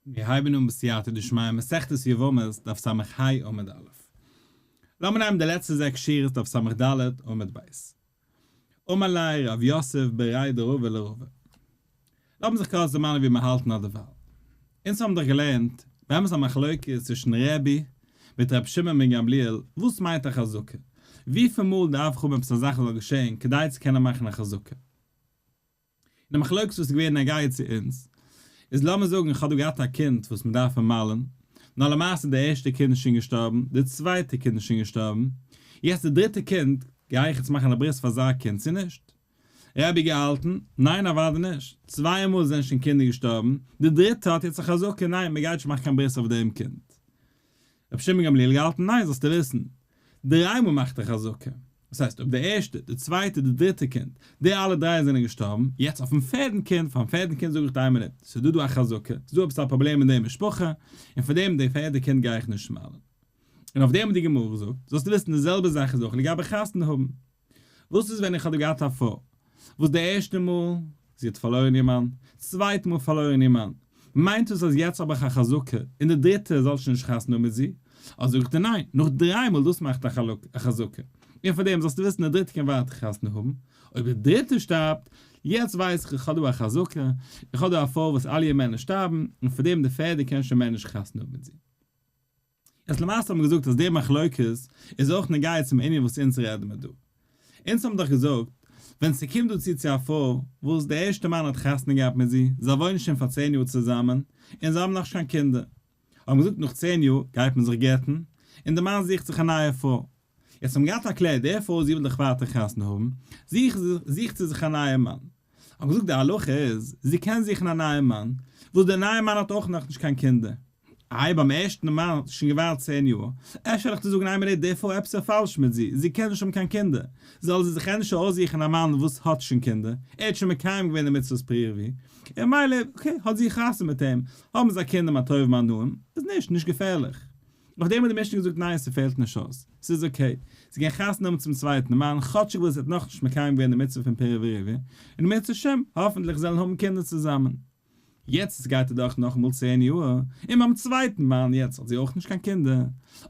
מיר הייבן אן בסייעתא דשמיא מסכת יבמות דף ס"ה עמוד א'. לאמיר נעמען די לעצטע זעקס שורות דף ס"ד עמוד ב'. אמר ליה רב יוסף בריה דרבא לרבא. לאמיר זיך קורץ דערמאנען ווי מיר האלטן אט דערווייל. אונז האבן דאך געלערנט באמת א מחלוקת צווישן רבי מיט רבי שמעון בן גמליאל, וואס מיינט א חזקה? וויפיל מאל דארף איך האבן עפעס א זאך זאל געשען כדי צו קענען מאכן א חזקה? און די מחלוקת וואס איז געווען נוגע צו אונז, איז לאמיר זאגן איך האב דא געהאט א קינד וואס מען דארף אים מל'ן, נאר למעשה די ערשטע קינד איז שוין געשטארבן, די צווייטע קינד איז שוין געשטארבן, יעצט די דריטע קינד, גיי איך יעצט מאכן א ברית פאר אזא קינד צו נישט? רבי געהאלטן, ניין אוודאי נישט, צוויי מאל זענען שוין קינדער געשטארבן, די דריטע האט יעצט א חזקה, ניין מען גייט נישט מאכן קיין ברית אויף דעם קינד. רבי שמעון גמליאל געהאלטן, ניין זאלסטו וויסן, דריי מאל מאכט א חזקה, דאס הייסט אויב די ערשטע, די צווייטע, די דריטע קינד, די אלע דריי זענען געשטארבן, יעצט אויפן פערדן קינד, פארן פערדן קינד זאג איך דיין מינוט, ס'איז דא דא א חזקה, ס'איז דא עפעס א פראבלעם אין די משפחה, און פאר דעם די פערדע קינד גיי איך נישט מל'ן. און אויף דעם האט די גמרא געזאגט, זאלסטו וויסן די זעלבע זאך איז אויך לגבי חתונה האבן. וואס איז ווען איך האב דא געהאט א פרוי וואס די ערשטע מאל זי האט פארלוירן איר מאן, צווייטע מאל פארלוירן איר מאן, מיינט דאס אז יעצט האב איך א חזקה און די דריטע זאל שוין נישט חתונה האבן מיט זי? אדער זאג איך דיר ניין, נאך דריי מאל דאס מאכט א חזקה, און פאר דעם זאלסטו וויסן די דריטע קען ווייטער חתונה האבן, אויב די דריטע שטארבט, יעצט ווייס איך איך האב דא א חזקה, איך האב דא א פרוי וואס אלע איר מענער שטארבן, און פאר דעם די פערדע קען שוין מער נישט חתונה האבן מיט זי. יעצט למעשה האט מען געזאגט אז די מחלוקת איז אויך נוגע צום ענין וואס אונז רעדן מיר דא. אונז האבן דאך געזאגט, ווען ס'קומט דא צו צו א פרוי וואס די ערשטע מאן האט חתונה געהאט מיט זי, זיי וואוינען שוין פאר צען יאר צוזאמען, און זיי האבן נאכנישט קיין קינדער. האבן געזאגט נאך צען יאר גייט מען זיך גט'ן, און די מאן זוכט זיך א נייע פרוי. יעצט האבן געהאט א קלער, די פרוי זי וויל דאך ווייטער חתונה האבן, זוכט זי זיך א נייע מאן. האב געזאגט די הלכה איז, זי קען זוכן א נייע מאן, וואס דער נייע מאן האט אויך נאכנישט קיין קינדער. איי ביים ערשטן מאן האט זי שוין געווארט צען יאר, אפשר וועל איך דיר זאגן איין מינוט די פרוי עפעס איז פאלש מיט זי, זי קען נישט האבן קיין קינדער, זאל זי זיך ענדערש אויסזוכן א מאן וואס האט שוין קינדער, ער האט שוין מקיים געווען די מצוות פריה ורביה, און מילא okay האט זי חתונה מיט אים, האבן זיי קינדער מה טוב ומה נעים, איז נישט נישט געפערליך. נאך דעם האט די משנה געזאגט ניין ס'פעלט נישט אויס, ס'איז okay, זי קען חתונה האבן צום צווייטן מאן כאטשיג וואס זי האט נאכנישט מקיים געווען די מצוה פון פריה ורביה, און אם ירצה השם, האפענטליך זעלן האבן קינדער צוזאמען. יעצט עס גייט אדורך נאכאמאל צען יאר, און ביים צווייטן מאן יעצט האט זי אויך נישט קיין קינדער,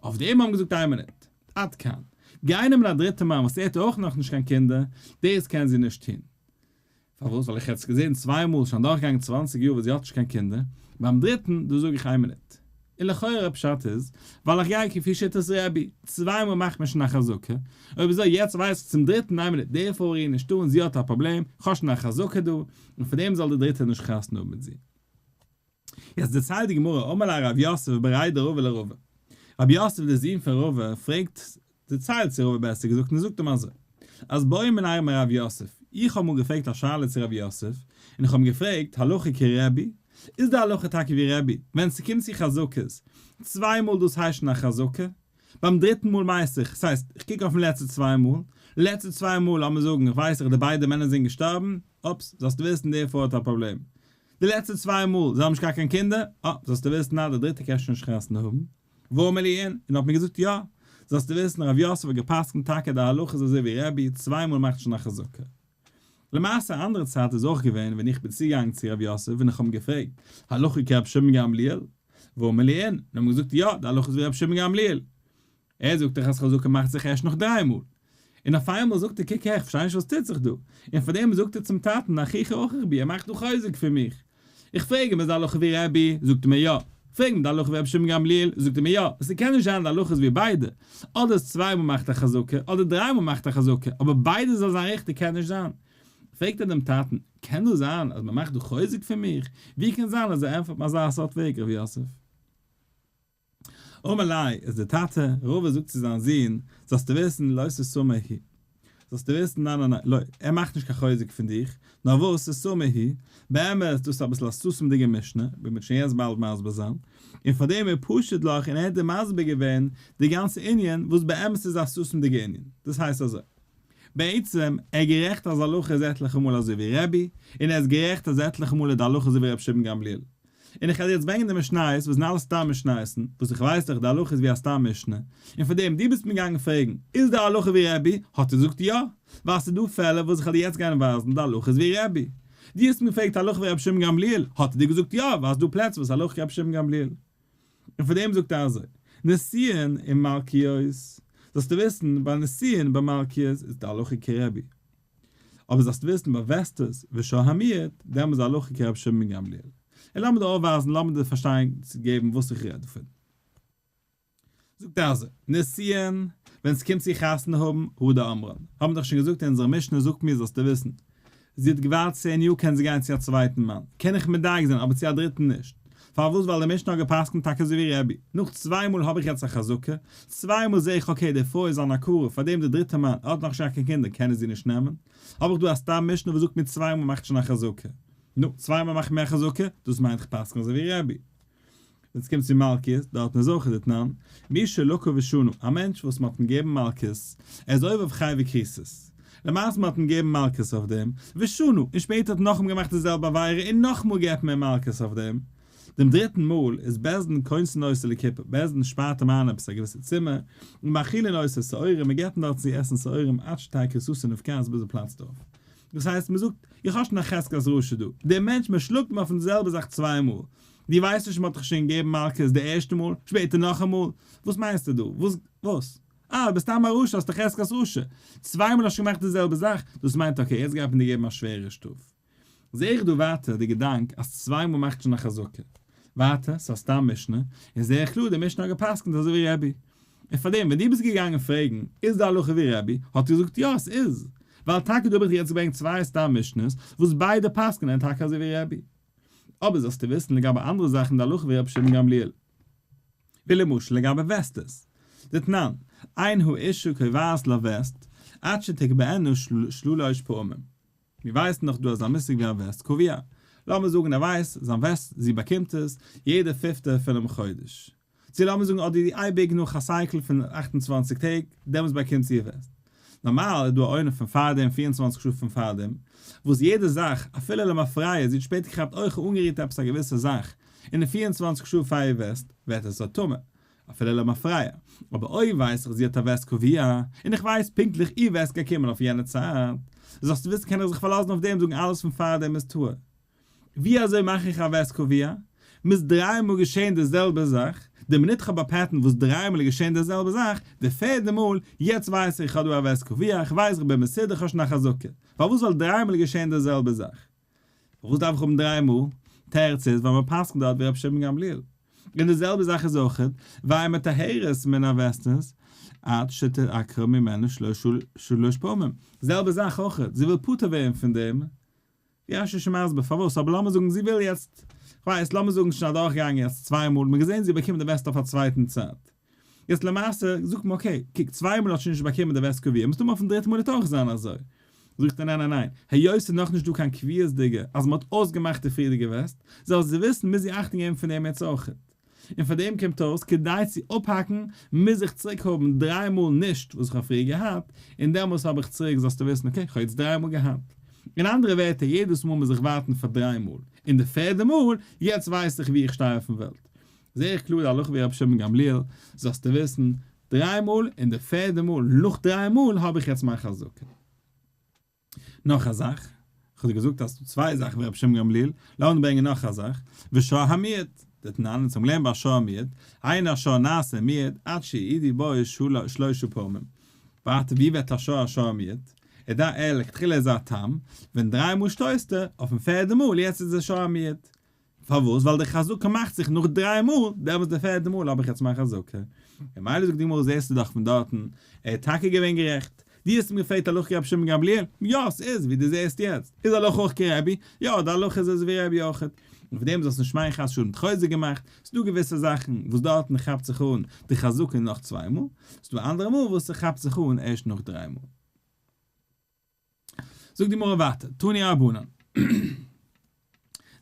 אויף דעם האבן געזאגט איין מינוט, עד כאן, גיי נעמען א דריטע מאן וואס ער האט אויך נאכנישט קיין קינדער, דאס קען זי נישט טון. פארוואס? ווייל איך האב עס געזען צוויי מאל, שוין אדורכגעגאנגען צוואנציג יאר וואס זי האט נישט קיין קינדער, ביים דריטן, דא זאג איך איין מינוט. און לכאורה פשט איז, ווייל איך גיי כפי שיטת רבי, צוויי מאל מאכט מען שוין א חזקה, אויב אזוי יעצט ווייס איך צום דריטן איין מינוט, די פרוי איז נישטא און זי האט א פראבלעם, איך האב שוין א חזקה דא, און פאר דעם זאל די דריטע נישט חתונה האבן מיט זי. יעצט דערציילט די גמרא, אמר ליה רב יוסף בריה דרבא לרבא, רב יוסף דער זון פון רבא פרעגט, דערציילט צו רבא בעסער געזאגט און זאגט אים אזוי, אז בעו מיניה מרב יוסף, איך האב אמאל געפרעגט א שאלה צו רב יוסף, און איך האב אים געפרעגט, הלכה כרבי, איז די הלכה טאקע ווי רבי, ווען ס'קומט צו חזקות, צוויי מאל דאס הייסט שוין א חזקה, ביים דריטן מאל ווייס איך, ס'הייסט, איך קוק אויפן לעצטע צוויי מאל, לעצטע צוויי מאל לאמיר זאגן, איך ווייס איך די ביידע מענער זענען געשטארבן, אופס, זאלסטו וויסן די פרוי האט א פראבלעם. די לעצטע צוויי מאל, זיי האבן נישט געהאט קיין קינדער, אה, זאלסטו וויסן אז די דריטע קען שוין נישט חתונה האבן. ואמר לי אין, און האט מיר געזאגט יא, זאלסטו וויסן רב יוסף האט גע'פסק'נט טאקע די הלכה איז אזוי ווי רבי, צוויי מאל מאכט שוין א חזקה. למעשה א אנדערע צייט איז אויך געווען ווען איך בין צוגעגאנגען צו רב יוסף און איך האב אים געפרעגט הלכה כרבי שמעון גמליאל? ואמר לי אין, און האט מיר געזאגט יא, די הלכה איז ווי רבי שמעון גמליאל. ער זאגט דאך אז חזקה מאכט זיך ערשט נאך דריי מאל. און אויף איינמאל זאגט ער קוק הער איך פארשטיי נישט וואס טוט זיך דא. און פאר דעם זאגט ער צום טאטן אחיך אחיך בי ער מאכט דא חוזק פון מיך. איך פרעג אים איז די הלכה ווי רבי? זאגט ער מיר יא. פרעג אים די הלכה ווי רבי שמעון גמליאל? זאגט ער מיר יא. ס'קען נישט זיין די הלכה איז ווי ביידע. אדער איז צוויי מאל מאכט א חזקה אדער דריי מאל מאכט א חזקה אבער ביידע זאל זיין ריכטיג קען נישט זיין. פרעגט ער דעם טאטן קען דאס זיין אז מ'מאכט דא חוזק פון מיך? ווי קען זיין אז ער ענטפערט מיר אזא סארט וועג רבי יוסף? אמר ליה, איז דער טאטע, רבא זאגט צו זיין זון, זאלסטו וויסן, לא סתמא הוא. זאלסטו וויסן, ניין ניין ניין, לא, ער מאכט נישט קיין חוזק פון דיך, נאר וואס, סתמא הוא, באמת, דאס איז אביסל א סתום'דיגע משנה, ווי מ'וועט שוין יעצט באלד מסביר זיין, און פאר דעם איז פשוט לך, און ער האט דיר מסביר געווען די גאנצע ענין, וואס באמת איז א סתום'דיגע ענין. דאס הייסט אזוי. בעצם, ער איז גערעכט אז הלכה איז עטליכע מאל אזוי ווי רבי, און ער איז גערעכט אז עטליכע מאל איז די הלכה אזוי ווי רבי שמעון גמליאל. און איך וועל יעצט ברענגען די משניות וואס זענען אלע סתם משניות'ן, וואס איך ווייס דאך די הלכה איז ווי א סתם משנה, און פאר דעם דו ביסט מיר געגאנגען פרעגן איז די הלכה ווי רבי, האט ער געזאגט יא, ווייל ס'איז דא פעלער וואס איך וועל דיר יעצט גיין ווייזן די הלכה איז ווי רבי. דו האסט אים געפרעגט הלכה ווי רבי שמעון גמליאל, האט ער דיר געזאגט יא, ווייל ס'דא פלעצער וואס הלכה כרבי שמעון גמליאל. און פאר דעם זאגט ער אזוי, נישואין און מלקיות, זאלסטו וויסן, ביי נישואין ביי מלקיות איז די הלכה כרבי. אבער זאלסטו וויסן ביי וסתות ושור המועד, דעמאלס איז די הלכה כרבי שמעון גמליאל. און לאמיר דיר אויפווייזן, לאמיר דיר פארשטיין צו געבן וואס איך רעד דערפון. זאגט ער אזוי, נישואין, ווען ס'קומט צו חתונה האבן, הא דאמרן, האבן מיר דאך שוין געזאגט אין אונזערע משנה, זאגט מיר זאלסטו וויסן, זי האט געווארט 10 יאר קען זי גיין צו א צווייטן מאן, קען איך מדייק זיין אבער צו א דריטן נישט, פארוואס ווייל די משנה האט געפסקנט טאקע אזוי ווי רבי, נאך צוויי מאל האב איך יעצט א חזקה, צוויי מאל זעה איך okay די פרוי איז אן עקרה פארדעם די דריטע מאן ער האט נאכנישט געהאט קיין קינדער קען ער זי נישט נעמען, האב איך דא א סתם משנה וואס זאגט מיר צוויי מאל מאכט שוין א חזקה, נו, צוויי מאל מאכט מען א חזקה, דאס מיינט איך פסקן אזוי ווי רבי. ווען ס'קומט צו מלקות, דארטן איז אויך דתנן, מי שלקה ושנה, א מענטש וואס מ'האט אים געגעבן מלקות, ער איז עובר אויף חייבי כריתות. למעשה מ'האט אים געגעבן מלקות אויף דעם, ושנה, און שפעטער האט נאכאמאל געמאכט די זעלבע עבירה און נאכאמאל געבט מען אים מלקות אויף דעם. דעם דריטן מאל איז בית דין קונסין אותו לכיפה, בית דין שפארט אים איין עפעס א געוויסע צימער, ומאכילין אותו שעורים, מ'געבט אים דארט צו עסן שעורים עד שתהא כריסתו נבקעת ביז ער פלאצט אויף. דאס הייסט מ'זאגט, איך האב שוין א חזקת רשע דא, דער מענטש מ'שלאגט אים אויפן זעלבע זאך צוויי מאל, דו ווייסט נישט מ'האט דיך שוין געגעבן מלקות די ערשטע מאל, שפעטער נאכאמאל, וואס מיינסטו דא? וואס? וואס? אה, דו ביסט סתם א רשע, האסט א חזקת רשע. צוויי מאל האסט שוין געמאכט די זעלבע זאך, דאס מיינט okay, יעצט גייט מען דיר געבן א שווערע שטראף. זעה איך דא ווייטער די געדאנק אז צוויי מאל מאכט שוין א חזקה. ווייטער, ס'איז א סתם משנה, און זעה איך קלאר די משנה האט גע'פסק'נט אזוי ווי רבי. און פארדעם ווען דו ביסט געגאנגען פרעגן איז די הלכה ווי רבי, האט ער געזאגט יא, ס'איז. ווייל טאקע דא האב איך דיר יעצט געברענגט צוויי סתם משנה'ס וואס ביידע פסק'נען טאקע אזוי ווי רבי. אבער זאלסטו וויסן לגבי אנדערע זאכן די הלכה ווי רבי שמעון גמליאל. ווי למשל לגבי וסתות. דתנן, אין האשה קובעת לה וסת עד שתקבענה שלש פעמים. מיר ווייסן דאך דא אזא מושג ווי א וסת קבוע. לאמיר זאגן ער ווייסט זיין וסת זי באקומט עס יעדע פיפטע פונעם חודש. צו לאמיר זאגן אדער די אייביג נאך א cycle פון 28 טעג, דעמאלטס באקומט זי איר וסת. נארמאל איז דא א עונה פון פארדעם, 24 שעה פון פארדעם, וואס יעדע זאך, אפילו למפרע, זי האט שפעטער געכאפט אויך אנגערירט עפעס א געוויסע זאך, אין די 24 שעה פאר איר וסת, ווערט עס א טמא, אפילו למפרע. אבער אויב ווייס איך זי האט א וסת קבוע, און איך ווייס פונקטליך איר וסת גייט קומען אויף יענע צייט, זאלסטו וויסן קען איך זיך פארלאזן אויף דעם זאגן אלעס פון פארדעם איז טהור. ווי אזוי מאך איך א וסת קבוע? מוז דריי מאל געשען די זעלבע זאך, די מינוט כ'האב א pattern וואס דריי מאל איז געשען די זעלבע זאך, די פערדע מאל, יעצט ווייס איך איך האב דא א וסת קבוע, איך ווייס איך בין מסודר, איך האב שוין א חזקה. פארוואס זאל דריי מאל געשען די זעלבע זאך? פארוואס דארף איך האבן דריי מאל? תירוץ איז ווייל מ'פסק'נט דארט ווי רבי שמעון גמליאל. און די זעלבע זאך איז אויך, ואין מטהרת מן הווסתות עד שתעקר ממנו שלש פעמים. זעלבע זאך אויך, זי וויל פטור ווערן פון דעם, ווי רש"י איז שוין מסביר פארוואס, אבער לאמיר זאגן זי וויל יעצט, כ'ווייס, לאמיר זאגן שוין אדורכגעגאנגען יעצט צוויי מאל, מ'האט געזען זי באקומט די וסת אויף א צווייטן צייט. יעצט למעשה זאגט מען okay, קוק צוויי מאל האט שוין נישט באקומען די וסת קבוע, מסתמא אויפן דריטן מאל וועט אויך זיין אזוי. זאגט ער ניין ניין ניין, היות ס'איז נאכנישט דא קיין קביעות'דיגע אז מ'האט אויסגעמאכט די פריערדיגע וסת, זאל זי וויסן מוז זי אכטונג געבן פון דעם יעצט אויכעט. און פאר דעם קומט אויס כדי צו אפהאקן מוז איך צוריק האבן דריי מאל נישט וואס איך האב פריער געהאט, און דעמאלס האב איך צוריק זאלסטו וויסן okay איך האב יעצט דריי מאל געהאט. אין אנדערע ווערטער יעדעס מאל מוז איך ווארטן פאר דריי מאל, און די פערדע מאל, יעצט ווייס איך וואו איך שטיי אויפן וועלט. זעה איך קלאר די הלכה ווי רבי שמעון גמליאל, זאלסטו וויסן, דריי מאל, און די פערדע מאל, נאך דריי מאל האב איך יעצט מיין חזקה. נאך א זאך, איך האב דיר געזאגט אז ס'דא צוויי זאכן ווי רבי שמעון גמליאל, לאמיר ברענגען נאך א זאך, ושור המועד, דתנן, אונז האבן געלערנט ביי שור המועד, אין השור נעשה מועד עד שיעידו בו שלושה פעמים. ווארט, ווי ווערט א שור א שור המועד? ער דארף ער לכתחילה איז ער א תם, ווען דריי מאל שטויסט ער, אויפן פערדע מאל, יעצט איז ער שור המועד. פארוואס? ווייל די חזקה מאכט זיך נאך דריי מאל, דעמאלטס די פערטע מאל האב איך יעצט מיין חזקה. ממילא זאגט די גמרא זעסטו דאך פון דארטן, ער איז טאקע געווען גערעכט. דו האסט אים געפרעגט הלכה כרבי שמעון גמליאל? יא, ס'איז ווי דו זעסט יעצט. איז הלכה אויך כרבי? יא, די הלכה איז אזוי ווי רבי אויך. און פון דעם זאלסטו נישט מיינען חס ושלום חוזק געמאכט, ס'איז דא געוויסע זאכן וואס דארטן כאפט זיך אן די חזקה נאך צוויי מאל, ס'איז דא אנדערע מאל וואס ס'כאפט זיך אן ערשט נאך דריי מאל. זאגט די גמרא ווייטער, תנו רבנן,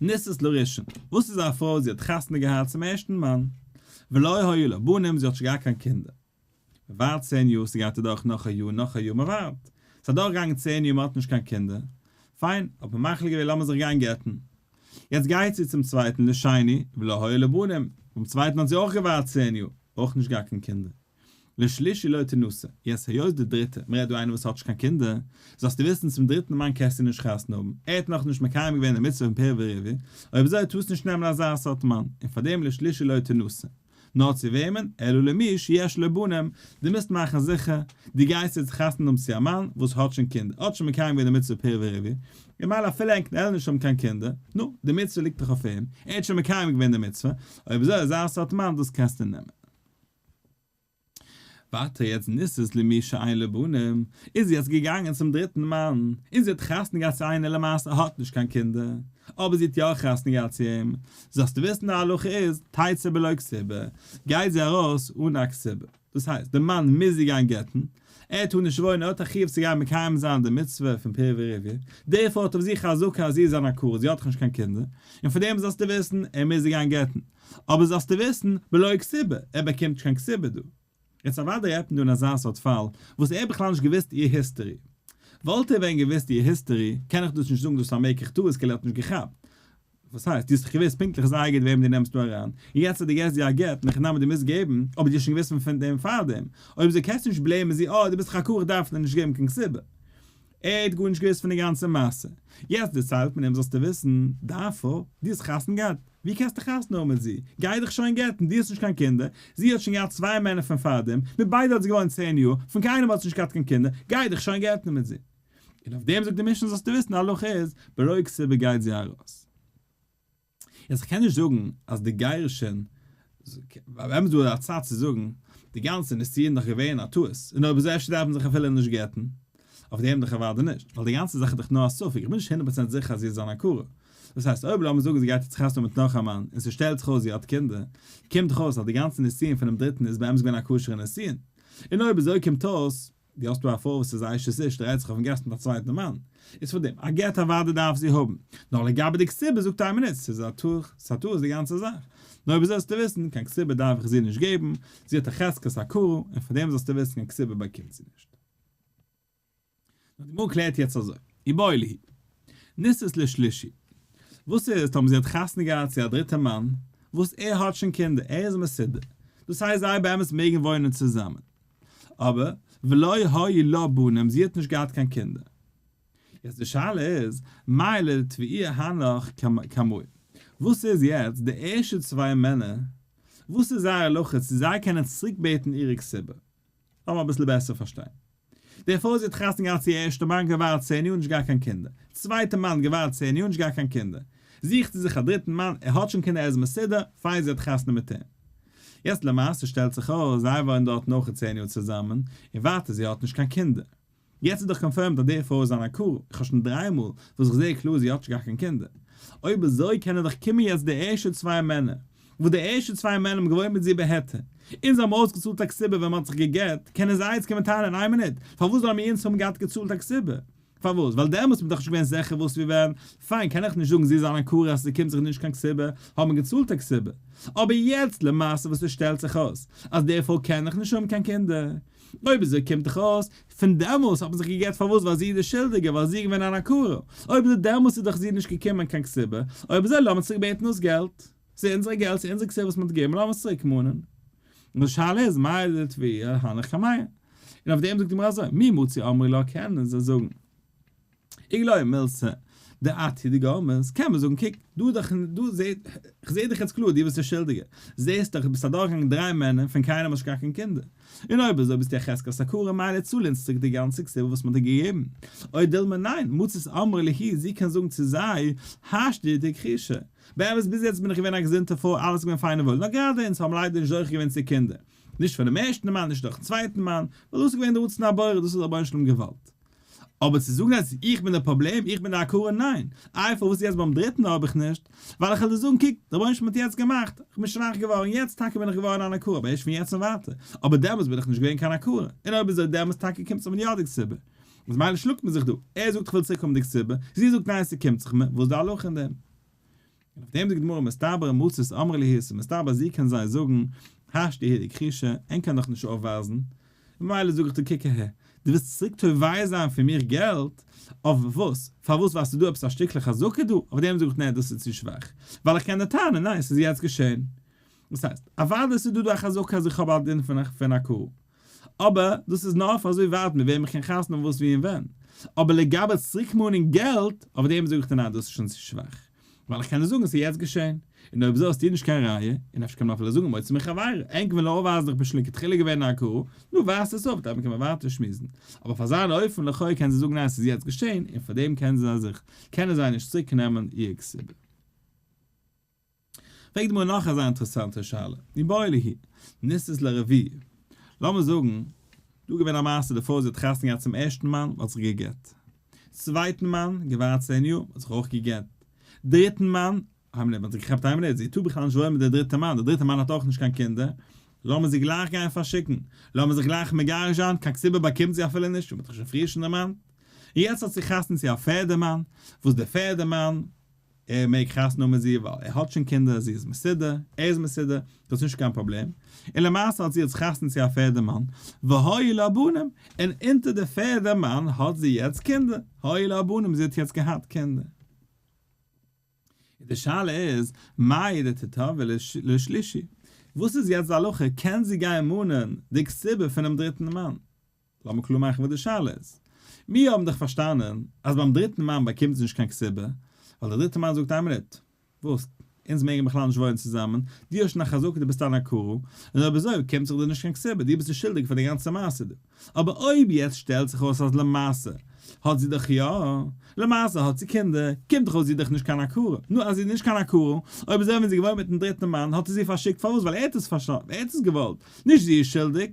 נישאת לראשון, וואס איז א פרוי זי האט חתונה געהאט צום ערשטן מאן, ולא היו לה בנים, זי האט נישט געהאט קיין קינדער, מען ווארט 10 יאר, ס'גייט אדורך נאך א יאר, נאך א יאר, מען ווארט, ס'איז אדורכגעגאנגען 10 יאר, מען האט נישט קיין קינדער, פיין, האט מען מחליט געווען לאמיר זיך גיין גט'ן, יעצט גייט זי צום צווייטן לשני, ולא היו לה בנים, ביים צווייטן האט זי אויך געווארט 10 יאר, אויך נישט געהאט קיין קינדער. לשלישי לא תנשא, יעצט היות די דריטע, מ'רעדט דא איינער וואס האט נישט קיין קינדער, זאלסטו וויסן צום דריטן מאן קענסטו נישט חתונה האבן, ער האט נאכנישט מקיים געווען די מצוה פון פריה ורביה, אויב אזוי טארסטו נישט נעמען אזא סארט מאן, און פארדעם לשלישי לא תנשא. נאר צו וועמען? אלא למי שיש לו בנים, דו מוזט מאכן זיכער, דו גייסט יעצט חתונה האבן צו א מאן וואס האט שוין קינדער, ער האט שוין מקיים געווען די מצוה פריה ורביה, און מילא אפילו ענק וועלן נישט האבן קיין קינדער, נו, די מצוה ליגט דאך אויף אים, ער האט שוין מקיים געווען די מצוה, אויב אזוי אזא סארט מאן דאס קענסטו נעמען. ווייטער יעצט נישאת למי שאין לו בנים, איז זי יעצט געגאנגען צום דריטן מאן, און זי האט חתונה געהאט צו איינער למעשה האט נישט קיין קינדער, אבער זי האט יא חתונה געהאט צו אים, זאלסטו וויסן די הלכה איז, תצא בלא כתובה, גייט זי ארויס אן א כתובה, דאס הייסט, די מאן מוז זי גיין גט'ן, ער טאר נישט וואוינען, ער האט א חיוב צו גיין מקיים זיין די מצוה פון פריה ורביה, דערפאר האט ער אויף זיך א חזקה אז זי איז אן עקרה, זי האט דאך נישט קיין קינדער, און פאר דעם זאלסטו וויסן, ער מוז זי גיין גט'ן, אבער זאלסטו וויסן, בלא כתובה, ער באקומט נישט קיין כתובה דא. יעצט אוודאי רעדט מען דא אין אזא סארט פאל, וואס ער האט בכלל נישט געוואוסט איר history. וואלט ער ווען געוואוסט איר history, קען איך דאס נישט זאגן דאס איז א מקח טעות כאילו ער האט נישט געכאפט. וואס הייסט? דו האסט דאך געוואוסט פונקטליך זייער גוט וועם דו נעמסט דא אריין, און יעצט אז דו געסט זי א גט, נאכדעם וואס דו מוזט געבן, אבער דו האסט שוין געוואוסט פון דעם פארדעם, אויב אזוי קענסטו נישט blame ען זי, אה, דו ביסט דאך א עקרה דארף דיר נישט געבן קיין כתובה. ער האט גארנישט געוואוסט פון די גאנצע מעשה. יעצט דערציילט מען אים זאלסטו וויסן, דארפו, דו האסט חתונה געהאט, ווי קענסטו חתונה האבן מיט זי? גיי דיך שוין גט'ן, דו האסט נישט קיין קינדער, זי האט שוין געהאט צוויי מענער פון פארדעם, מיט ביידע האט זי געוואוינט 10 יאר, פון קיינעם האט זי נישט געהאט קיין קינדער, גיי דיך שוין גט'ן מיט זי. און אויף דעם זאגט די משנה זאלסטו וויסן די הלכה איז, בלא כתובה גייט זי ארויס. יעצט איך קען נישט זאגן אז די גירושין, באמת איז דא א צד צו זאגן, די גאנצע נישואין איז דאך געווען א טעות, און אויב אזוי אפשר דארף מען זיך אפילו נישט גט'ן, אויף דעם דאך אוודאי נישט, ווייל די גאנצע זאך איז דאך נאר א ספק, איך בין נישט 100% זיכער אז זי איז אן עקרה. דאס הייסט אויב לאמיר זאגן זי גייט יעצט חתונה מיט נאך א מאן און ס'שטעלט זיך אויס זי האט קינדער, קומט דאך אויס אז די גאנצע נישואין פונעם דריטן איז באמת געווען א כשר'ע נישואין. און אויב אזוי קומט אויס, דו האסט דא א פרוי וואס איז אשת איש דרייט זיך אויפן גאס מיט א צווייטן מאן, איז פאר דעם א גט אוודאי דארף זי האבן, נאר לגבי די כתובה זאגט איין מינוט ס'איז א טעות, ס'איז א טעות די גאנצע זאך, נאר אויב אזוי זאלסטו וויסן קיין כתובה דארף איך זי נישט געבן, זי האט א חזקת הכרה, און פאר דעם זאלסטו וויסן קיין כתובה באקומט זי נישט. נאר די גמרא קלערט יעצט אזוי, איבעיא להו, נישאת לשלישי, וואס איז טאמער זי האט חתונה געהאט צו א דריטע מאן, וואס ער האט שוין קינדער, ער איז מסודר, דאס הייסט זיי באמת מעגן וואוינען צוזאמען, אבער ולא היו לה בנים, זי האט נישט געהאט קיין קינדער. יעצט די שאלה איז, מהו לתבעוה הנך קמאי, וואס איז יעצט די ערשטע צוויי מענער, וואס איז זייער הלכה צו זיי קענען צוריקבעטן אירע כתובה? לאמיר אביסל בעסער פארשטיין. די פרוי זי האט חתונה געהאט צו איר ערשטע מאן געווארט 10 יאר נישט געהאט קיין קינדער, צווייטע מאן געווארט 10 יאר נישט געהאט קיין קינדער, זוכט זי זיך א דריטן מאן, ער האט שוין קינדער ער איז מסודר, פיין זי האט חתונה מיט אים. יעצט למעשה שטעלט זיך אויס זיי וואוינען דארט נאך 10 יאר צוזאמען, און ווייטער זי האט נישט קיין קינדער. יעצט איז דאך confirmed אז די פרוי איז אן עקרה, איך האב שוין דריי מאל וואס איך זעה קלאר זי האט נישט געהאט קיין קינדער. אויב אזוי קענען דאך קומען יעצט די ערשטע צוויי מענער, וואס די ערשטע צוויי מענער האבן געוואוינט מיט זי בהיתר, און זיי האבן אויסגעצאלט א כתובה ווען מען האט זיך גע'גט, קענען זיי יעצט קומען טענה'ן איין מינוט, פארוואס זאלן מיר אונז האבן געהאט געצאלט א כתובה? פארוואס? ווייל דעמאלטס איז מען דאך נישט געווען זיכער וואס ווי ווען, פיין קען איך נישט זאגן זי איז אן עקרה אז ס'קומט זיך נישט קיין כתובה, האט מען געצאלט א כתובה. אבער יעצט למעשה וואס עס שטעלט זיך אויס אז די פרוי קען דאך נישט האבן קיין קינדער, אויב אזוי קומט דאך אויס פון דעמאלס האט מען זיך געגט פארוואס ווייל זי איז די שולדיגע ווייל זי איז געווען אן עקרה, אויב אזוי דעמאלס איז דאך זי נישט געקומען קיין כתובה, אויב אזוי לאמיר צוריק בעטן דאס געלט, ס'איז אונזערע געלט ס'איז אונזער כתובה וואס מען האט געגעבן לאמיר עס צוריק מאנען. און די שאלה איז מהו לתבעוה הנך קמייהו? און אויף דעם זאגט די גמרא אזוי, מי מצו אמרי לה קענען זיי זאגן איגלאי מילתא דאת היא דגרמית, קען מען זאגן קוק, דא דאך, דא זעט, כ'זע דיך יעצט קלאר, דו ביסט דער שולדיגער, זעסט דאך דו ביסט אדורכגעגאנגען דריי מענער, פון קיינעם האסט נישט געהאט קיין קינדער, און אויב אזוי ביסטו א חזקת עקרה, מילא צאל אונז צוריק די גאנצע כתובה וואס מען האט דיר געגעבן. או דילמא ניין, מצית אמרה להו, זי קען זאגן צו זיי, השתא דכחישא, באמת ביז יעצט בין איך געווען א געזונטע פרוי, אלעס איז געווען פיין און וואויל, נאר גראדע אונז האבן ליידער נישט זוכה געווען צו קינדער, נישט פונעם ערשטן מאן, נישט דורכן צווייטן מאן, ווייל דאס איז געווען די רצון הבורא, דאס האט דער רבונו של עולם געוואלט. אבער צו זאגן אז איך בין די פראבלעם, איך בין די עקרה, ניין. איי פארוואס יעצט ביים דריטן האב איך נישט? ווייל איך וועל דיר זאגן, קוק, דער רבונו של עולם האט יעצט געמאכט, איך בין שוואך געווארן, יעצט טאקע בין איך געווארן אן עקרה, אבער ערשט פון יעצט און ווייטער. אבער דעמאלטס בין איך נישט געווען קיין עקרה. און אויב אזוי דעמאלטס טאקע קומט זיך מיר יא די כתובה. איז מילא שלאגט מען זיך דא. ער זאגט איך וויל צוריק האבן די כתובה, זי זאגט ניין ס'קומט זיך מיר, וואס איז די הלכה אין דעם? און אויף דעם זאגט די גמרא מסתברא מצית אמרה להו ס'איז מסתבר זי קען זיי זאגן השתא הוא דכחישא, ענק קען דאך נישט אויפווייזן, ממילא זאג איך דיר קוק אהער, דו ווילסט צוריק תובע זיין פון מיר געלט, אויף וואס? פארוואס ווייל ס'איז דא עפעס א שטיקל חזקה דא? אויף דעם זאג איך נע דאס איז צו שוואך, ווייל איך קען דיר טענה'ן ניין ס'איז יעצט געשען. דאס הייסט, אוודאי ס'איז דא דא א חזקה אז איך האב א דין פון א קרוב. אבער דאס איז נאר אויף אזוי ווייט מיט וועם איך קען חתונה האבן וואס ווי און ווען. אבער לגבי צוריקמאנען געלט, אויף דעם זאג איך דיר ניין דאס איז שוין צו שוואך. ווייל איך קען נישט זאגן עס איז יעצט געשען. און אויב אזוי האסטו נישט קיין ראיה, און אפשר קען מען אפילו זאגן מוציא מחבירו, ענק ווילן אויפווייזן איך בין שוין לכתחילה געווען א עקרה, נו ווייזט עס אויף, דאן קען מען ווייטער שמועסן. אבער אויף אזא אופן לכאו' קען זי זאגן ניין עס איז יעצט געשען און פארדעם קען זיי זיך קענען זיי נישט צוריק נעמען איר כתובה. פרעגט די גמרא נאך אזא אינטערעסאנטע שאלה, איבעיא להו, נישאת לרביעי, לאמיר זאגן, דא געווען א מעשה די פרוי זי האט חתונה געהאט צום ערשטן מאן, האט זיך גע'גט, צווייטן מאן, געווארט 10 יאר, האט זיך אויך גע'גט, דריטן מאן, איין מינוט, מען האט זיך געכאפט איין מינוט, זי טאר בכלל נישט וואוינען מיט די דריטע מאן, די דריטע מאן האט אויך נישט קיין קינדער, לאמיר זי גלייך גיין פארשיקן, לאמיר זיך גלייך מגרש זיין, קיין כתובה באקומט זי אפילו נישט, ווי מען האט דאך שוין פריער שוין דערמאנט. און יעצט האט זי חתונה צו א פערדע מאן, וואס דער פערדע מאן, ער מעג חתונה האבן מיט זי ווייל ער האט שוין קינדער, זי איז מסודר, ער איז מסודר, דאס איז נישט קיין פראבלעם, און למעשה האט זי יעצט חתונה צו א פערדע מאן, והיו לה בנים, און אונטער די פערדע מאן האט זי יעצט קינדער, היו לה בנים, זי האט יעצט געהאט קינדער. און די שאלה איז, מהו דתיתבע לשלישי? וואס איז יעצט די הלכה, קען זי גיין מאנען די כתובה פונעם דריטן מאן? לאמיר קלאר מאכן וואס די שאלה איז. מיר האבן דאך פארשטאנען אז ביים דריטן מאן באקומט זי נישט קיין כתובה, ווייל דער דריטער מאן זאגט איין מינוט, וואס? אונז מעגן בכלל נישט וואוינען צוזאמען, דו האסט שוין א חזקה דו ביסט אן עקרה, און אויב אזוי קומט זיך דיר נישט קיין כתובה, דו ביסט נישט שולדיג פאר די גאנצע מעשה דא. אבער אויב יעצט שטעלט זיך אויס אז למעשה האט זי דאך יא, למעשה האט זי קינדער, קומט דאך אויס זי איז דאך נישט קיין עקרה, נו אז זי איז נישט קיין עקרה, אויב אזוי ווען זי איז געוואוינט מיטן דריטן מאן האט ער זי פארשיקט פארוואס ווייל ער האט עס ער האט עס געוואלט, נישט זי איז שולדיג.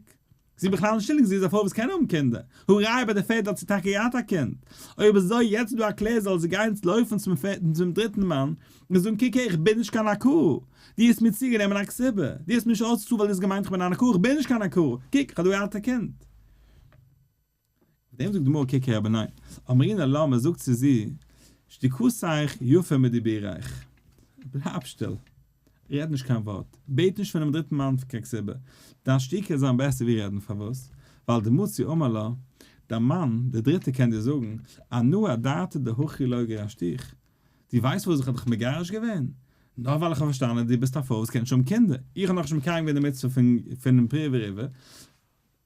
זי איז בכלל נישט שולדיג זי איז א פרוי וואס קען האבן קינדער, הא ראיה ביי די פערדע האט זי טאקע געהאט א קינד, אויב אזוי יעצט איז דא א קלער זאל זי גיין לויפן צום פערטן צום דריטן מאן און זאגן קוק הער איך בין נישט קיין עקרה, דו האסט מיר צוגענומען א כתובה, דו האסט מיר נישט אויסגעצאלט ווייל דו האסט געמיינט איך בין אן עקרה, איך בין נישט קיין עקרה, קוק איך האב דא געהאט א קינד. אויף דעם זאגט די גמרא קוק הער אבער ניין, אמרינן לה מען זאגט צו זי, שתיקתך יפה מדיבורך, בלייב שטיל, רעד נישט קיין ווארט, בעט נישט פונעם דריטן מאן קיין כתובה, דיין שתיקה איז זיין בעסער ווי רעדן, פארוואס? ווייל דמצי אמר לה, דיין מאן, דער דריטער קען דיר זאגן, אנא אדעתא דהכי לא גירשתיך, דו ווייסט פארוואס איך האב דיך מגרש געווען? נאר ווייל איך האב פארשטאנען דו ביסט א פרוי וואס קען נישט האבן קינדער, איך האב נאכנישט מקיים געווען די מצוה פון פריה ורביה,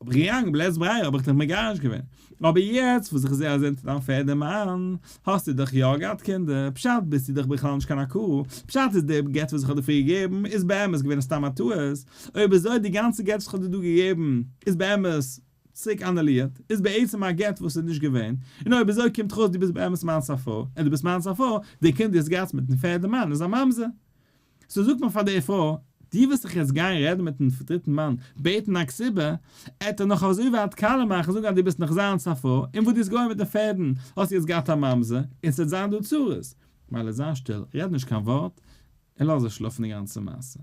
האב איך געגאנגען בלית ברירה האב איך דיך מגרש געווען, אבער יעצט וואס איך זעה אז אונטער דיין פערדע מאן האסטו דאך יא געהאט קינדער, פשט ביסטו דאך בכלל נישט קיין עקרה, פשט איז די גט וואס איך האב דיר פריער געגעבן איז באמת געווען סתם א טעות, אויב אזוי די גאנצע גט וואס איך האב דיר דא געגעבן איז באמת צוריק אנולירט, איז בעצם א גט וואס איז נישט געווען, און אויב אזוי קומט דאך אויס דו ביסט באמת מיינס א פרוי, און דו ביסט מיינס א פרוי, די קינד דו האסט געהאט מיטן פערדע מאן איז א ממזר. so זאגט מען פאר די פרוי, דו ווילסט זיך יעצט גיין רעדן מיטן דריטן מאן בעטן א כתובה, עט ער נאך אזוי ווייט קאלע מאכן זאגן אז דו ביסט נאך זיינס א פרוי, און וואס דו האסט געוואוינט מיטן פערדן האסטו יעצט געהאט א ממזר, און ס'וועט זיין דא צרות. מילא זיי שטיל, רעד נישט קיין ווארט, און לאז עס שלאפן די גאנצע מעשה.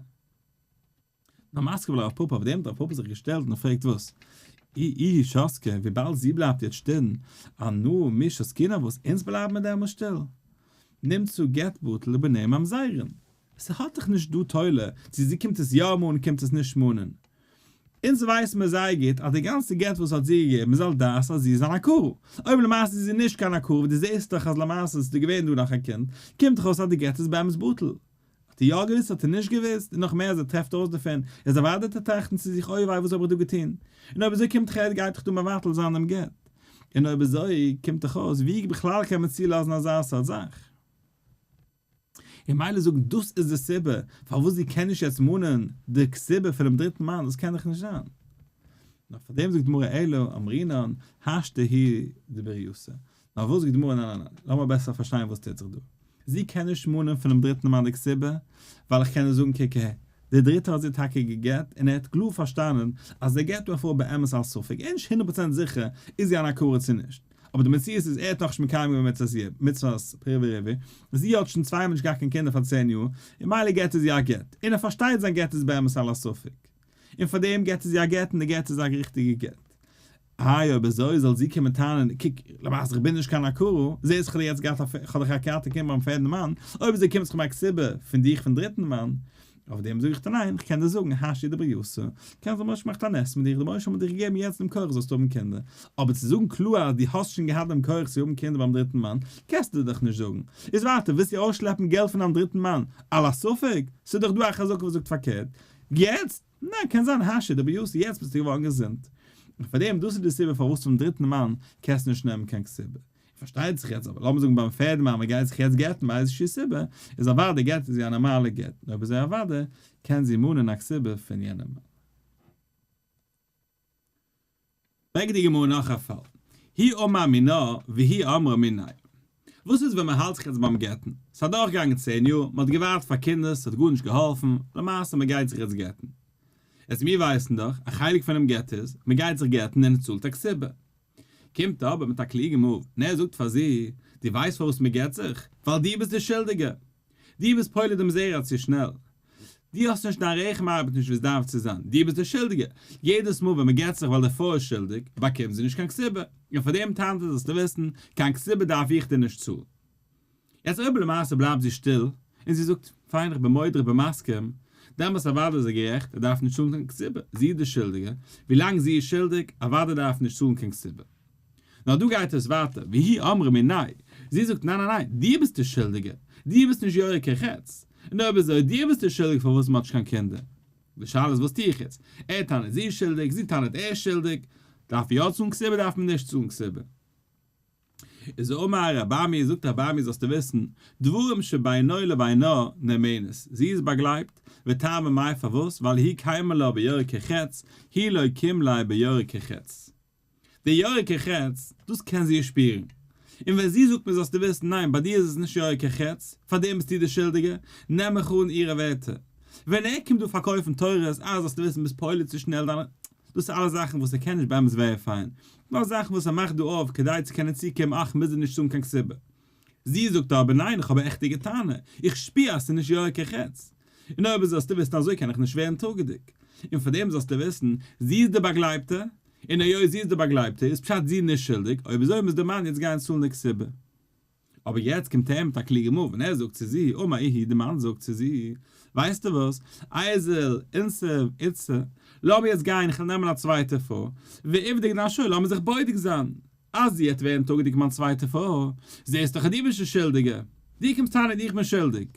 נאר מתקיף לה רב פפא, אויף דעם האט רב פפא זיך געשטעלט און פרעגט וואס? איהי שתקא, וויבאלד זי בלייבט יעצט שטיל, אנא מי שתקינן וואס אונז בלייבן מיר דעמאלס שטיל? נמצא גט בטל ובניה ממזרין. ס'האט דאך נישט דא תולה צו זי קומט עס יא מאנען קומט עס נישט מאנען. אונז ווייסן מיר זייער גוט אז די גאנצע גט וואס האט זי געגעבן איז על דעת אז זי איז אן עקרה. אויב למעשה איז זי נישט קיין עקרה ווי דו זעסט דאך אז למעשה איז דא געווען דא נאך א קינד, קומט דאך אויס אז די גט איז באמת בטל. האט ער יא געוואוסט האט ער נישט געוואוסט, און נאך מער אז ער טרעפט אויס דערפון, איז אוודאי וועט ער טראכטן צו זיך אוי וויי וואס האב איך דא געטון, און אויב אזוי קומט דאך ער גייט דאך דא מבטל זיין דעם גט, און אויב אזוי קומט דאך אויס ווי בכלל קען מען צולאזן אזא סארט זאך. און מילא זאגן דאס איז די סיבה פארוואס זי קען נישט יעצט מאנען די כתובה פונעם דריטן מאן דאס קען דאך נישט זיין. נאר פאר דעם זאגט די גמרא אלא אמרינן השתא היא דברייתא. נאר וואס זאגט די גמרא ניין ניין ניין לאמיר בעסער פארשטיין וואס טוט זיך דא. זי קען נישט מאנען פונעם דריטן מאן די כתובה, ווייל איך קען נישט זאגן קוק אהער, דער דריטער האט זי טאקע גע'גט און ער האט קלאר פארשטאנען אז ער גע'גט איר פרוי באמת על ספק, ער איז נישט הונדערט פראצענט זיכער איז זי אן עקרה צו נישט, אבער די מציאות איז ער האט נאכנישט מקיים געווען מצות מצוות פריה ורביה, זי האט שוין צוויי מאל נישט געהאט קיין קינדער פאר צען יאר, און מילא גע'גט ער זי א גט, און ער פארשטייט זיין גט איז באמת על הספק, און פארדעם גע'גט ער זי א גט און די גט איז א ריכטיגע גט. איי אויב אזוי זאל זי קומען טענה'ן, קוק, למעשה איך בין נישט קיין עקרה, זעהסט איך האב יעצט געהאט א כ'האב דאך א געהאט א קינד ביים פערדן מאן, אויב אזוי קומט זיך מיר א כתובה פון דיך פון דריטן מאן, אויף דעם זאג איך דיר ניין, כ'קען דיר זאגן, השתא דברייתא, קען זיין דער אויבערשטער מאכט א נס מיט דיך, דער אויבערשטער האט דיר געגעבן יעצט דעם כח זאלסט האבן קינדער, אבער צו זאגן קלאר אז דו האסט שוין געהאט דעם כח צו האבן קינדער ביים דריטן מאן, קענסטו דאך נישט זאגן. איז ווייטער, ווילסטו אויסשלעפן געלט פון דיין דריטן מאן, על הספק? ס'איז דאך דא א חזקה וואס זאגט פארקערט. יעצט? ניין, קען זיין השתא דברייתא, יעצט ביסטו געווארן געזונט. און פאר דעם דאס איז די סיבה פארוואס צום דריטן מאן קענסטו נישט נעמען קיין כתובה. פארשטייט זיך יעצט אבער לאמיר זאגן ביים פערדן מאן מען גייט זיך יעצט גט'ן מאיזושהי סיבה, איז אוודאי גט זי א נארמאלע גט, און אויב אזוי אוודאי קען זי מאנען א כתובה פון יענעם מאן. פרעגט די גמרא נאך א פאל, הוא אמר מינה והיא אמרה מיניה. וואס איז ווען מען האלט זיך יעצט ביים גט'ן? ס'איז אדורכגעגאנגען 10 יאר, מען האט געווארט פאר קינדער, ס'האט גארנישט געהאלפן, למעשה מען גייט זיך יעצט גט'ן. יעצט מיר ווייסן דאך, א חלק פונעם גט איז, מען גייט זיך גט'ן און ער צאלט א כתובה. קומט אבער מיט א קלוגע move, און ער זאגט פאר זי, דו ווייסט פארוואס מען גט זיך? ווייל דו ביסט די שולדיגע! דו ביסט פולט דעם זרע צו שנעל. דו האסט נישט דיין רחם ארבעט נישט ווי עס דארף צו זיין, דו ביסט די שולדיגע. יעדעס מאל ווען מען גט זיך ווייל די פרוי איז שולדיג, באקומט זי נישט קיין כתובה. און פאר דעם טענה'ט ער זאלסטו וויסן, קיין כתובה דארף איך דיר נישט צאלן. יעצט אויב למעשה בלייבט זי שטיל, און זי זאגט, פיין איך בין מודה איך בין מסכים, דעמאלטס אוודאי איז ער גערעכט, ער דארף נישט צאלן קיין כתובה, זי איז די שולדיגע, ווילאנג זי איז שולדיג, אוודאי דארף נישט צאלן קיין כתובה. נאר דא גייט עס ווייטער, והיא אמרה מיניה, זי זאגט ניין ניין ניין, דו ביסט די שולדיגע, דו ביסט נישט יורה כחץ, און אויב אזוי דו ביסט די שולדיג פארוואס מ'האט נישט קיין קינדער. די שאלה איז וואס טו איך יעצט? ער טענה'ט זי איז שולדיג, זי טענה'ט ער איז שולדיג, דארף יא צאלן כתובה דארף מען נישט צאלן כתובה? איז אמר רב אמי, זאגט רב אמי זאלסטו וויסן, דברים שבינו לבינה נאמנות, זי איז באגלייבט, וטעמא מאי פארוואס, ווייל היא קיימא לה ביורה כחץ, הוא לא קים ליה ביורה כחץ. די יורה כחץ, דאס קען זי שפירן. און ווען זי זאגט מיר זאלסטו וויסן, ניין, ביי דיר איז עס נישט יורה כחץ, פאר דעם ביסטו די שולדיגע, נעם איך אן אירע ווערטער. ווען ער קומט דא פארקויפן תורות, אה זאלסטו וויסן ביסט פולט צו שנעל דיינע, דאס איז אלעס זאכן וואס ער קען נישט באמת verify ען, נאר זאכן וואס ער מאכט דא אויף כדי צו קענען צוקומען, אך מוז ער נישט צאלן קיין כתובה. זי זאגט אבער ניין איך האב א עכטיגע טענה, איך שפיר אז ס'איז נישט יורה כחץ. און אויב זאלסטו וויסן אזוי קען איך נישט ווערן טראגעדיג. און פאר דעם זאלסטו וויסן, זי איז די באגלייבטע, און היות זי איז די באגלייבטע איז פשט זי איז נישט שולדיג, אויב אזוי מוז די מאן יעצט גיין צאלן די כתובה. אבער יעצט קומט ער מיט א קלוגע move און ער זאגט צו זי, אמר איהו, די מאן זאגט צו זי, ווייסטו וואס, איזיל אינסיב איתתא, לאמיר יעצט גיין, איך וועל נעמען א צווייטע פרוי, ואיבדוק נפשאי, לאמיר זיך בודק זיין, אז זי וועט ווערן טראגעדיג מיין צווייטע פרוי, זעסט דאך אז דו ביסט די שולדיגע, דו קומסט טענה'ן איך בין שולדיג,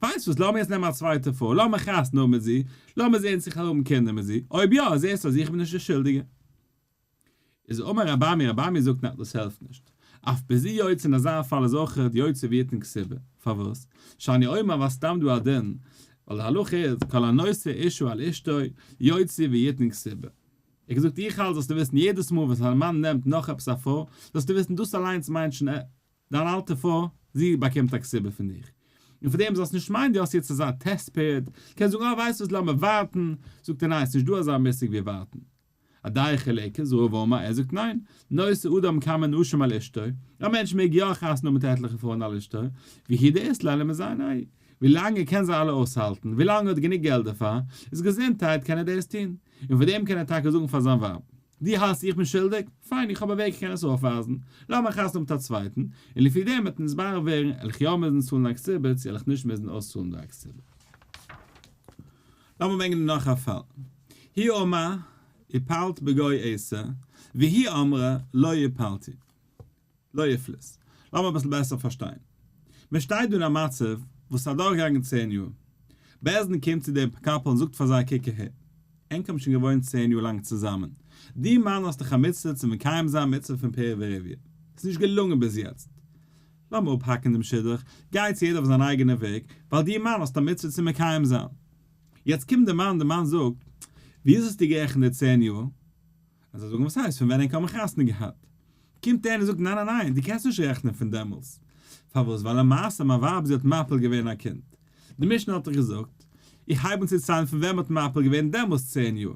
ווייסט וואס, לאמיר יעצט נעמען א צווייטע פרוי, לאמיר חתונה האבן מיט זי, לאמיר זען צו איך וועל האבן קינדער מיט זי, אויב יא, זעסטו אז איך בין נישט די שולדיגע. איז אמר רב אמי, רב אמי זאגט ניין דאס העלפט נישט, אף בזו יוציא אין אזא פאל איז אויך יוציא ויתן כתובה, פארוואס? שאני אומר ווייל סתם דא א דין, ווייל די הלכה איז כל הנושא אשה על אשתו יוציא ויתן כתובה. ער האט געזאגט איך האלט זאלסטו וויסן יעדעס מאל וואס א מאן נעמט נאך עפעס א פרוי זאלסטו וויסן דאס אליינס מיינט שוין דיין אלטע פרוי זי באקומט א כתובה פון דיך, און פאר דעם זאלסטו נישט מיינען דו האסט יעצט אזא test period, קענסט זאגן אה ווייסט וואס לאמיר ווארטן, זאגט ער ניין ס'נישט דא אזא מושג ווי ווארטן. הדעה חולקת, רבא אמר, ער זאגט ניין, נושא אדם כמה נשים על אשתו, א מענטש מעג יא חתונה האבן מיט עטליכע פרויען על אשתו, והוא דאית ליה למיזיניה, ווילאנג ער קען זיי אלע אויסהאלטן, ווילאנג ער האט גענוג געלט דערפאר, איז געזונטהייט קען ער דאס טון, און פאר דעם קען ער טאקע זאגן פאר זיין ווייב, דו האלסט איך בין שולדיג? פיין איך האב א וועג איך קען עס אויפווייזן, לאמיר חתונה האבן מיט א צווייטן, און לפי דעם וועט נתברר ווערן, על איך יא מוזן צאלן א כתובה צו על איך נישט מוזן אויסצאלן די כתובה. לאמיר ברענגען נאך א פאל. הוא אמר הפלת בגוי עשר, והיא אמרה לא הפלתי. לא הפלית. לאמיר אביסל בעסער פארשטיין. מען שטייט דא אין א מצב וואס איז אדורכגעגאנגען 10 יאר. בית דין קומט צו דעם couple און זאגט פאר זיי קוק אהער. ענק האבן שוין געוואוינט 10 יאר לאנג צוזאמען. דו מאן האסט דאך א מצוה צו מקיים זיין מצוה פון פריה ורביה. ס'איז נישט געלונגען ביז יעצט. לאמיר אפהאקן דעם שידוך, גייטס יעדער אויף זיין אייגענע וועג, ווייל דו מאן האסט א מצוה צו מקיים זיין. יעצט קומט דער מאן, דער מאן זאגט, ווי אזוי האסטו גערעכנט די 10 יאר? אז זיי זאגן וואס הייסט פון ווען ענק האבן חתונה געהאט? קומט ער און זאגט ניין ניין ניין דו קענסט נישט רעכענען פון דעמאלס. פארוואס? ווייל למעשה מיין ווייב זי האט מפיל געווען א קינד. די משנה האט דאך געזאגט איך הייב אן צו ציילן פון ווען מ'האט מפיל געווען דעמאלס 10 יאר.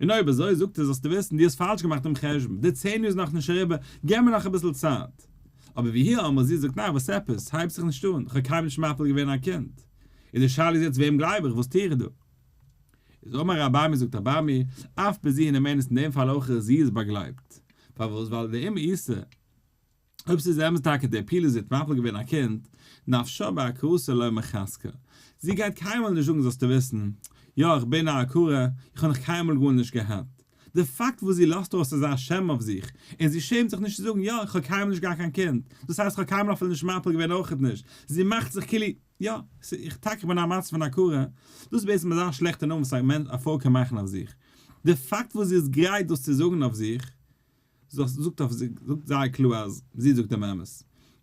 און אויב אזוי זאגט ער זאלסטו וויסן דו האסט פאלש געמאכט דעם חשבון, די 10 יאר איז נאכנישט אריבער, געב מיר נאך אביסל צייט. אבער והיא אמרה זי זאגט ניין וואס עפעס, הייבט זיך נישט אן, איך האב קיינמאל נישט מפיל געווען א קינד. איז די שאלה איז יעצט וועם גלייב איך, וואס טו איך דא? איז אמר רב אמי זאגט רב אמי, אף בזו נאמנת אין דעם פאל אויך זי איז באגלייבט. פארוואס? ווייל דאם איתא, אויב ס'איז אמת טאקע דהפילה זי האט מפיל געווען א קינד, נפשה בעקרתה לא מיחזקא. זי גייט קיינמאל נישט זאגן זאלסטו וויסן, יא איך בין א עקרה, איך האב נאך קיינמאל גארנישט געהאט. די פאקט וואס זי לאזט ארויס אזא שם אויף זיך, און זי שעמט זיך נישט צו זאגן יא איך האב קיינמאל נישט געהאט קיין קינד, דאס הייסט איך האב קיינמאל אפילו נישט מפיל געווען אויכעט נישט, זי מאכט זיך כאילו, יא, איך טאקע בין א מצב פון עקרה, דאס איז בעצם אזא שלעכטע נאמען וואס א מענטש, א פרוי קען מאכן אויף זיך. די פאקט וואס זי איז גרייט דאס צו זאגן אויף זיך, זאגט אויף זיך, זאגט זייער קלאר אז זי זאגט דעם אמת.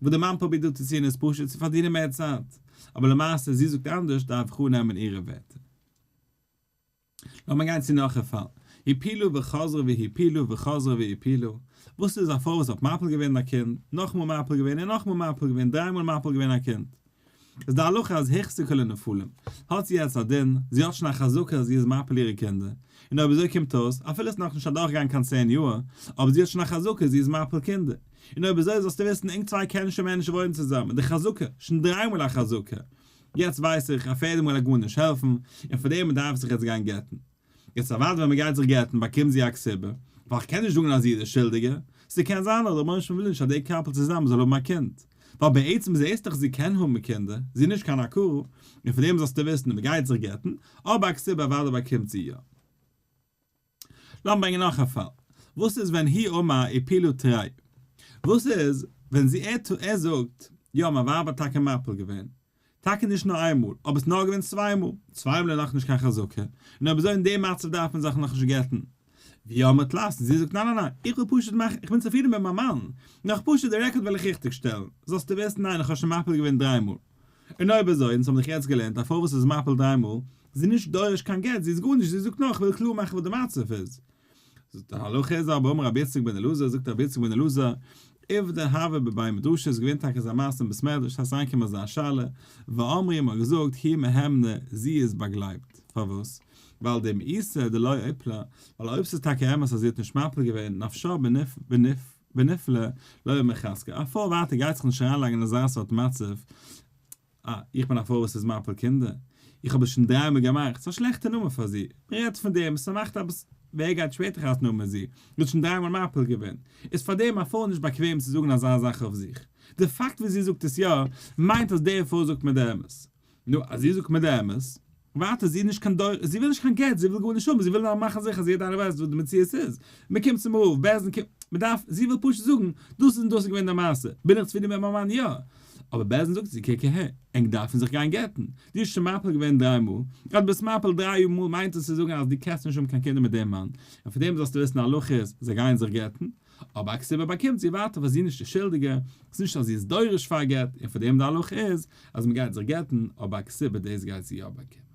וואס די מאן פרובירט דא צו טון איז פשוט צו פארדינען מער צייט. אבער למעשה זי זאגט אנדערש דארף איך אננעמען אירע ווערטער. לאמיר גיין צו נאך א פאל. הפילה וחזרה והפילה וחזרה והפילה. וואס איז א פרוי וואס האט מפיל געווען א קינד, נאכאמאל מפיל געווען און נאכאמאל מפיל געווען, דריי מאל מפיל געווען א קינד. איז די הלכה אז החזיקה לנפלים, האט זי יעצט א דין, זי האט שוין א חזקה אז זי איז מפיל אירע קינדער, און אויב אזוי קומט אויס, אפילו עס איז נאכנישט אדורכגעגאנגען קיין צען יאר, אבער זי האט שוין א חזקה זי איז מפיל קינדער, און אויב אזוי זאלסטו וויסן ענק צוויי קענען שוין מער נישט וואוינען צוזאמען, די חזקה, שוין דריי מאל א חזקה, יעצט ווייס איך א פערדע מאל וועט גארנישט העלפן, און פאר דעם מ'דארף זיך יעצט גיין גט'ן. יעצט אוודאי ווען מ'גייט זיך גט'ן באקומט זי א כתובה, ווייל כ'קען נישט זאגן אז זי איז די שולדיגע, ס'קען זיין אז דער רבונו של עולם וויל נישט אז די couple צוזאמען זאל האבן א קינד, ווייל בעצם זעהסט דאך זי קען האבן קינדער, זי איז נישט קיין עקרה, און פאר דעם זאלסטו וויסן מ'גייט זיך גט'ן, אבער א כתובה אוודאי באקומט זי יא. לאמיר ברענגען נאך א פאל. וואס איז ווען הוא אמר הפילה תרי? וואס איז ווען זי ער ער זאגט, יא מיין ווייב האט טאקע מפיל געווען, טאקע נישט נאר איין מאל, אבער ס'איז נאר געווען צוויי מאל, צוויי מאל איז נאכנישט קיין חזקה, און אויב אזוי אין די מצב דארף מען זיך נאכנישט גט'ן. והיא אמרה תלת, זי זאגט ניין ניין ניין, איך וויל פשוט מאכן, איך בין צופרידן מיט מיין מאן, נאך פשוט די רעקארד וויל איך ריכטיג שטעלן, זאלסטו וויסן ניין איך האב שוין מפיל געווען דריי מאל. און אויב אזוי, אונז האבן דאך יעצט געלערנט א פרוי וואס איז מפיל דריי מאל, זי איז נישט דורש קיין גט, זי איז גארנישט, זי זאגט נאר איך וויל קלאר מאכן וואס די מצב איז. זאגט די הלכה איז אבער אמר רבי יצחק בן אלעזר, זאגט רבי יצחק בן אלעזר, עובדא הוה בבי מדרשא, איז געווען טאקע אזא מעשה אין בית מדרש, ס'איז אריינגעקומען אזא שאלה, ואמרי האט געזאגט היא מהימנא, זי איז באגלייבט. פארוואס? ווייל דאם איתא דלא אפילה, ווייל אויב ס'איז טאקע אמת אז זי האט נישט מפיל געווען, נפשה בניפלה לא מיחזקא, א פרוי ווייטער גייט זיך נישט אריינלייגן אין אזא סארט מצב, אה, איך בין א פרוי וואס איז מפיל קינדער, איך האב עס שוין דריי מאל געמאכט, ס'איז א שלעכטע נאמען פאר זי, מען רעדט פון דעם, ס'מאכט עפעס, ווער גייט שפעטער חתונה האבן מיט זי, זי האט שוין דריי מאל מפיל געווען, איז פאר דעם א פרוי נישט באקוועם צו זאגן אזא זאך אויף זיך, די פאקט וואס זי זאגט עס יא, מיינט אז די פרוי זאגט מיר די אמת. נו, אז זי זאגט מיר די אמת, ווייטער זי איז נישט קיין דור, זי וויל נישט קיין גט, זי וויל גארנישט האבן, זי וויל נאר מאכן זיכער אז יעדער איינער ווייסט וואס די מציאות איז, מען קומט צום רב, בית דין קומט, מען דארף, זי וויל פשוט זאגן, דאס און דאס איז געווען די מעשה, בין איך צופרידן מיט מיין מאן? יא. אבער בית דין זאגט זי, קוק אהער, ענק דארפן זיך גיין גט'ן, דו האסט שוין מפיל געווען דריי מאל, אז דו ביסט מפיל דריי מאל מיינט עס צו זאגן אז דו קענסט נישט האבן קיין קינדער מיט דעם מאן, און פאר דעם זאלסטו וויסן די הלכה איז, זיי גייען זיך גט'ן, אבער א כתובה באקומט זי ווייטער ווייל זי איז נישט די שולדיגע, ס'איז נישט אז זי איז דורש פאר א גט, און פאר דעם די הלכה איז אז מ'גייט זיך גט'ן, אבער א כתובה דאס גייט זי יא באקומען.